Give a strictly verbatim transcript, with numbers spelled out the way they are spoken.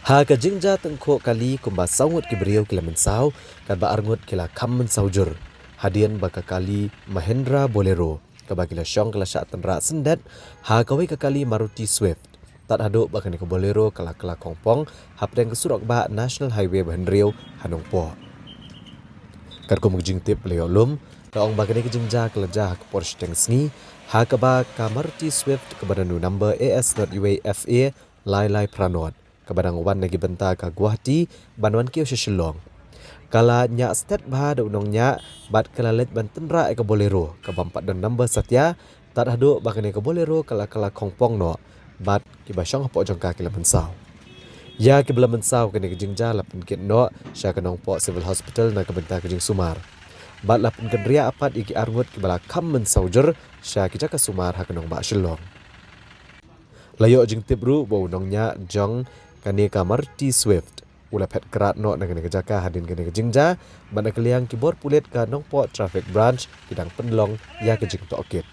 Ha ka jingjia tyngkhuh kali, kumba saw ngut ki briew ki la mynsaw, katba ar ngut ki la kham mynsaw jur, hadien ba ka kali Mahindra Bolero kaba ki la shong ka la shah tynrah syndet ha kawei ka kali Maruti Swift, tad haduh ba kane ka Bolero ka la kylla khongpong hapdeng ka surok bah National Highway ba hynriew ha Nongpoh. Katkum ka jingtip la ïoh lum, la ong ba kane ka jingjia ka la jia ha ka por shiteng sngi, ha kaba ka Maruti Swift kaba don u number A S not U A F A lai lai phra not, kaba dang wan na ki bynta ka Guwahati ban wan kiew sha Shillong, ka la ñiah stet bha da u nongñiah bad ka la leit ban tynrah ïa ka Bolero kaba ym pat don number satia, tad haduh ba kane ka Bolero ka la kylla khongpong noh bad kiba shong hapoh jong ka ki la mynsaw. Ïa kiba la mynsaw kane ka jingjia la pynkit noh sha ka Nongpoh Civil Hospital na ka bynta ka jingsumar, bad la pynkynriah pat ïa ki ar ngut kiba la kham mynsaw jur sha ki jaka sumar ha ka nongbah Shillong. La ïoh jingtip ruh ba u nongñiah jong kane ka Maruti Swift u la phet krad noh na kane ka jaka hadien kane ka jingjia, bad na ka liang ki bor pulit ka Nongpoh Traffic Branch ki dang pynlong ïa ka jingtohkit.